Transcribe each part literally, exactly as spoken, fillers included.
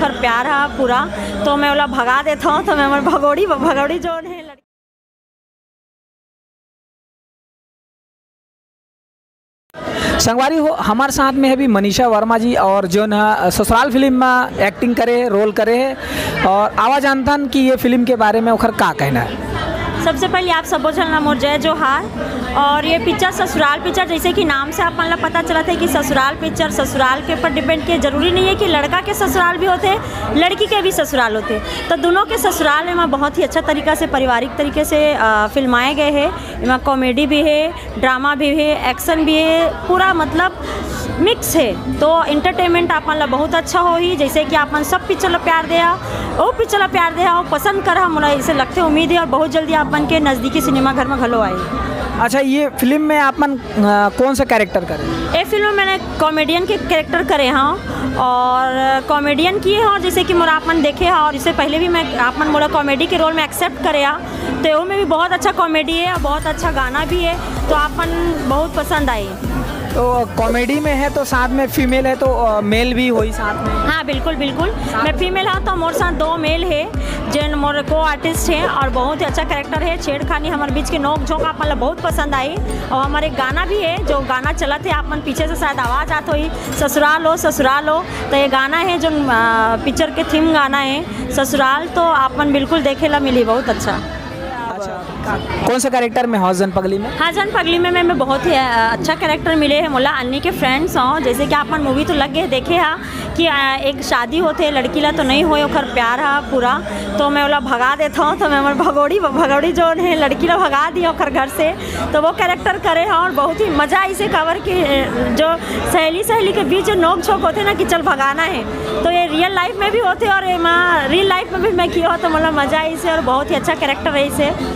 ओकर प्यार ह पूरा, तो मैं ओला भगा देथव। तो मैं हमर भगोड़ी, भगोड़ी जोन हे लड़की। संगवारी हो, हमार साथ में अभी मनीषा वर्मा जी, और जोन ह ससुराल फिल्म में एक्टिंग करे हे, रोल करे हे, और आवा जानथन कि ये फिल्म के बारे में ओखर का कहना हे। सबसे पहले आप सबो झन ला मोर जय जोहार। और ये पिक्चर ससुराल पिक्चर, जैसे कि नाम से आप मन ला पता चलत हे कि ससुराल पिक्चर ससुराल के ऊपर डिपेंड किए। जरूरी नहीं है कि लड़का के ससुराल भी होथे, लड़की के भी ससुराल होथे। तो दोनों के ससुराल एमा बहुत ही अच्छा तरीका से, पारिवारिक तरीके से, अ, फिल्माए गए हे। एमा कॉमेडी भी हे, ड्रामा भी हे, एक्शन भी हे, पूरा मतलब मिक्स हे। तो एंटरटेनमेंट आप मन ला बहुत अच्छा होही। जैसे कि आप मन सब पिक्चर ला प्यार देहा, ओ पिक्चर ला प्यार देहा, ओ पसंद करहा, मोला इसे लगथे, उम्मीद हे, और बहुत जल्दी आप मन के नज़दीकी सिनेमा घर में घलो आए। अच्छा, ये फिल्म में आप मन, अ, कौन सा कैरेक्टर करे? ये फिल्म में मैंने कॉमेडियन के कैरेक्टर करे हव, और कॉमेडियन किए हव, जैसे कि मोला आप मन देखे हव, और इससे पहले भी मैं आप मन मोला कॉमेडी के रोल में एक्सेप्ट करे हव, तो एहू में भी बहुत अच्छा कॉमेडी हे और बहुत अच्छा गाना भी हे, तो आप मन बहुत पसंद आई। तो कॉमेडी में है तो साथ में फीमेल है तो, अ, मेल भी होई साथ में? हाँ, बिल्कुल, बिल्कुल। मैं फीमेल हव तो मोर साथ दो मेल हे, जेन मोर को आर्टिस्ट हे, और बहुत ही अच्छा कैरेक्टर हे। छेड़खानी हमर बीच के नोक झोंक आप मन ला बहुत पसंद आई। और हमर एक गाना भी हे, जो गाना चलत हे, आप मन पीछे से शायद आवाज़ आत होही, ससुराल हो, ससुराल हो। तो ये गाना हे, जो, अ, पिक्चर के थीम गाना हे ससुराल, तो आप मन बिल्कुल देखे ला मिली, बहुत अच्छा। अच्छा, कौन सा कैरेक्टर में हव जन पगली में? हाँ, जन पगली में मैं, मैं बहुत ही, अ, अच्छा कैरेक्टर मिले हे मोला। अन्नी के फ्रेंड्स हव, जैसे कि आप मन मूवी तो लग गए देखे हा कि, अ, एक शादी होथे, लड़की ला तो नहीं होए ओकर प्यार हा पूरा, तो मैं ओला भगा देथव। तो मैं हमर भगोड़ी, भगोड़ी जोन हे लड़की ला भगा दिया ओकर घर से, तो वो कैरेक्टर करे हव और बहुत ही मजा आइसे, काबर कि, अ, जो सहेली सहेली के बीच जो नोक झोंक होथे ना कि चल भगाना हे, तो ये रियल लाइफ में भी होथे और एमा रियल लाइफ में भी मैं किया हव, तो मोला मजा आइसे और बहुत ही अच्छा कैरेक्टर रहिसे।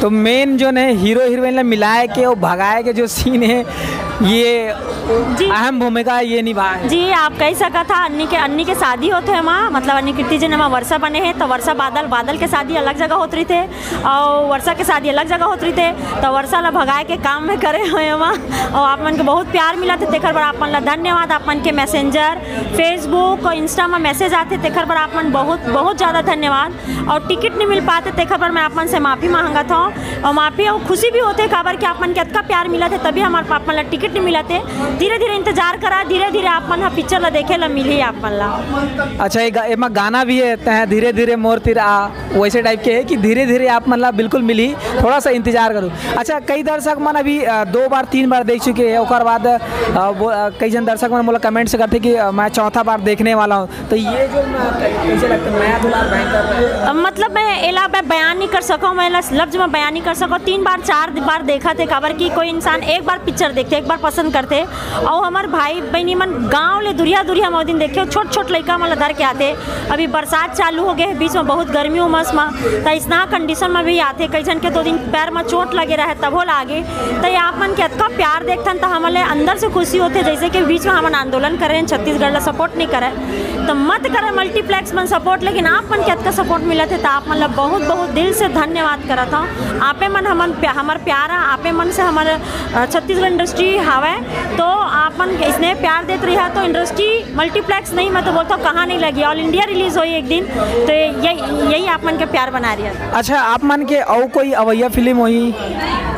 तो मेन जोन हे हीरो हीरोइन ला मिलाए के, वो भगाए के जो सीन हे, ये जी। अहम भूमिका ये निभाए हे। जी, आप कह सकत हा, अन्नी के, अन्नी के शादी होथे एमा, मतलब अन्नी कीर्ति जी ने एमा वर्षा बने हे, तो वर्षा बादल, बादल के शादी अलग जगह होत रहिथे, और वर्षा के शादी अलग जगह होत रहिथे, तो वर्षा ला भगाए के काम में करे हव एमा। और आप मन के बहुत प्यार मिलत हे, तेखर बर आप मन ला धन्यवाद। आप मन के मैसेंजर, Facebook और इंस्टा में मैसेज आथे, तेखर बर आप मन बहुत, बहुत ज़्यादा धन्यवाद। और टिकट नहीं मिल पाते, तेखर बर मैं आप मन से माफ़ी मांगत हव, और माफ़ी और खुशी भी होथे, काबर कि आप मन के अतका प्यार मिलत हे, तभी हमर आप मन ला टिकट नहीं मिलत हे। धीरे धीरे इंतजार करा, धीरे धीरे आप मन हा पिक्चर ला देखे ला मिलही आप मन ला। अच्छा, ये गा-, एमा गाना भी हे, तैं धीरे धीरे मोर तिर आ, वैसे टाइप के हे कि धीरे धीरे आप मन ला बिल्कुल मिलही, थोड़ा सा इंतजार करो। अच्छा, कई दर्शक मन अभी, अ, दो बार, तीन बार देख चुके हे, ओकर बाद, अ, वो, अ, कई जन दर्शक मन मोला कमेंट से करथे कि, अ, मैं चौथा बार देखने वाला हूँ, तो ये जो, अ, कै-, कैसे लगता है, नया दुलार भयंकर? अ, मतलब मैं एला मैं बयान नहीं कर सकूँ, मैं एला लफ्ज में बयान नहीं कर सकूँ। तीन बार, चार बार देखा थे, काबर कि कोई इंसान एक बार पिक्चर देखते, एक बार पसंद करते, और हमर भाई बहनी मन गाँव ले दुरिहा दुरिहा म ओ दिन देखे, छोट छोट लइका मन ला धर के आथे। अभी बरसात चालू हो गए हे, बीच में बहुत गर्मी उमस म, त इसना कंडीशन में भी आथे। कई झन के तो दिन पैर में चोट लगे रहे, तभो लागे। त ये आप मन के अतका प्यार देखथन, त हमन ले अंदर से खुशी होथे, जैसे कि बीच में हमन आंदोलन करे हन, छत्तीसगढ़ ला सपोर्ट नहीं करे, त मत करे मल्टीप्लेक्स मन सपोर्ट, लेकिन आप मन के अतका सपोर्ट मिलत हे, त आप मन ला बहुत बहुत दिल से धन्यवाद करत हव। आपे मन हमन प्या-, हमर प्यारा, आपे मन से हमर, अ, छत्तीसगढ़ इंडस्ट्री हावय, तो आप मन इसने प्यार देत रहिहा, तो इंडस्ट्री मल्टीप्लेक्स नहीं, मैं तो बोलता हूँ कहाँ नहीं लगी, ऑल इंडिया रिलीज होई एक दिन, तो यही, यही आप मन के प्यार बना रही है। अच्छा, आप मन के अउ कोई अवैया फिल्म होही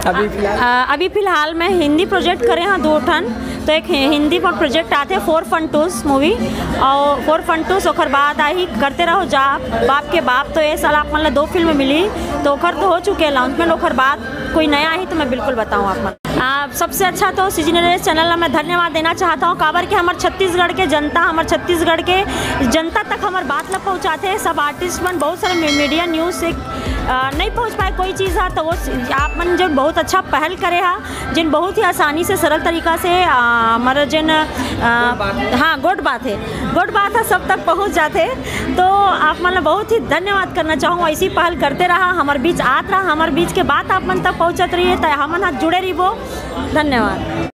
अभी फिलहाल? अ, अभी फिलहाल मैं हिंदी प्रोजेक्ट करे हव दो ठन, तो एक हि-, हिंदी पर प्रोजेक्ट आथे फोर फन टूस मूवी, और फोर फन टूस, ओकर बाद आही करते रहो जा बाप के बाप, तो ये साल आप मन ला दो फिल्म मिली, तो ओकर तो हो चुके अनाउंसमेंट, ओकर बाद कोई नया आही तो मैं बिल्कुल बताऊँ आप मन। आ, सबसे अच्छा तो सीजी नरेश चैनल ला मैं धन्यवाद देना चाहता हूँ, काबर कि हमर छत्तीसगढ़ के जनता, हमर छत्तीसगढ़ के जनता तक हमर बात ला पहुँचाथे। सब आर्टिस्ट मन, बहुत सारे मी-, मीडिया न्यूज से, आ, नहीं पहुँच पाए कोई चीज़ हा, तो वो स-, आप मन जो बहुत अच्छा पहल करे हा, जिन बहुत ही आसानी से, सरल तरीका से, आ, हमर जिन, आ, हाँ, गोठ बात हे, गोठ बात हे, सब तक पहुँच जाथे। तो आप मन ला बहुत ही धन्यवाद करना चाहूँ, ऐसी पहल करते रहा, हमर बीच आत रहा, हमर बीच के बात आप मन तक पहुँचत रहिए, त हमन हा जुड़े रहिबो। धन्यवाद।